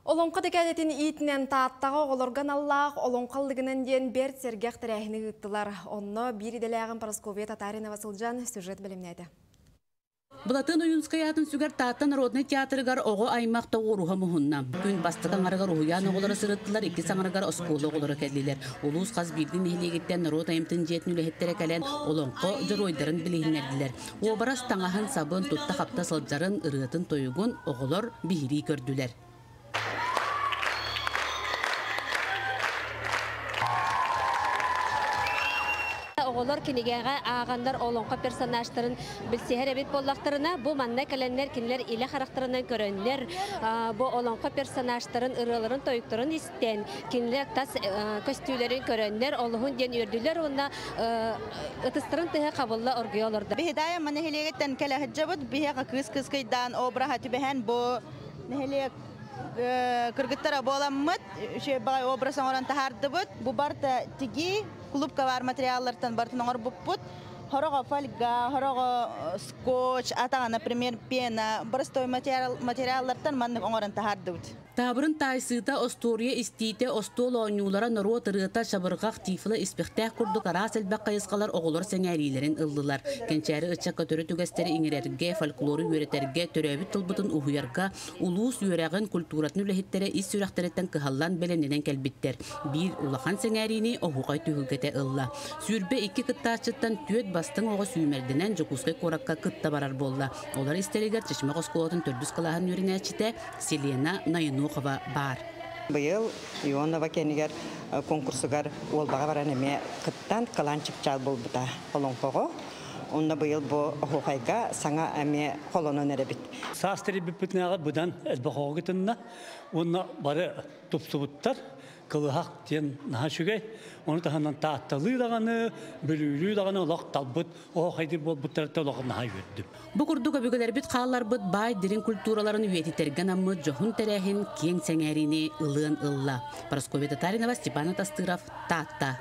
Олоҥхо дэкээдэтин иитинэн Тааттаҕа оҕолорго аналлаах Олоҥхо ыллыгынан диэн бэрт сэргэх тэрээһини ыыттылар. Онно биир идэлээҕим Парасковья Татаринова сылдьан сюжет бэлэмнээтэ. Былатыан Ойуунскай аатын сүгэр Таатта народнай театрыгар оҕо аймах тоҕуоруһа муһунна. Күн бастакы аҥарыгар уһуйаан оҕолоро сырыттылар, иккис аҥарыгар оскуола оҕолоро кэллилэр. Улуус хас биирдии нэһилиэгиттэн норуот айымтын дьиэтин үлэһиттэрэ кэлэн олоҥхо дьоруойдарын билиһиннэрдилэр. Уобарас таҥаһын, сабын, тутта-хапта сылдьарын, ырыатын-тойугун оҕолор биһирии көрдүлэр. Оҕолор кинигэҕэ ааҕаннар олоҥхо персонажтарын билсиһэр эбит буоллахтарына, бу манна кэлэннэр кинилэр илэ харахтарынан көрөннөр, бу олоҥхо персонажтарын ырыаларын, тойуктарын истэн, кинилэр тас көстүүлэрин көрөннөр олуһун диэн үөрдүлэр уонна ытыстарын тыһа хабылла оргуйа олордо. Биһидаайа маны нэһилиэгиттэн кэлэ сылдьабыт, биһиэхэ кыыс кыскыйдаан обраһа түбэһэн бу нэһилиэк кыргыттара буоламмыт, үчүгэй баҕайы образ оҥорон таһаардыбыт. Бу барыта тигии, клубка баар материаллартан барытын оҥорбуппут. Хороҕо фольга, хороҕо скотч, атаҕа, например, пена, простой материаллартан маннык оҥорон таһаардыбыт. Таабырын таайсыыта, остуоруйа истиитэ, остуол оонньуулара, норуот ырыата, чабырҕах, тифло, испэхтээх курдук араас элбэх хайысхалар оҕолор сэҥээриилэрин ыллылар. Кэнчээри ыччакка төрүт үгэстэри иҥэрэргэ, фольклору үөрэтэргэ, төрөөбүт тылбытын уһуйарга улуус үөрэҕин, культуратын үлэһиттэрэ ис сүрэхтэриттэн кыһаллан бэлэмнэнэн кэлбиттэр. Биир улахан сэҥээриини оһуохай түһүлгэтэ ылла. 22 кыттааччыттан 4 бастыҥ оҕо сүүмэрдэнэн Дьокуускай куоракка кытта барар буолла. Олор истэригэр Чычымах оскуолатын төрдүс кылааһын үөрэнээччитэ Селена Ноенохова баар. Быйыл Ионова кэнигэр конкурсугар Уолбаҕа баран эмиэ кыттан кылаан чыпчаал буолбута олоҥхоҕо. Онно быйыл бу оһуохайга саҥа эмиэ холонон эрэбит. Саас тэрийбиппитинээҕи быдан элбэх оҕо кытынна уонна бары тупсубуттар. Кылыһах диэн наһаа үчүгэй. Ону таһынан Таатталыы даҕаны, Бүлүүлүү даҕаны олох талбыт оһуохайдыыр буолбуттарыттан олох наһаа үөрдүм. Бу курдук өбүгэлэрбит хаалларбыт баай дириҥ культураларын үйэтитэргэ анаммыт дьоһун тэрээһин киэҥ сэҥээриини ылыан ылла. Парасковья Татаринова, Степан Атастыров, Таатта.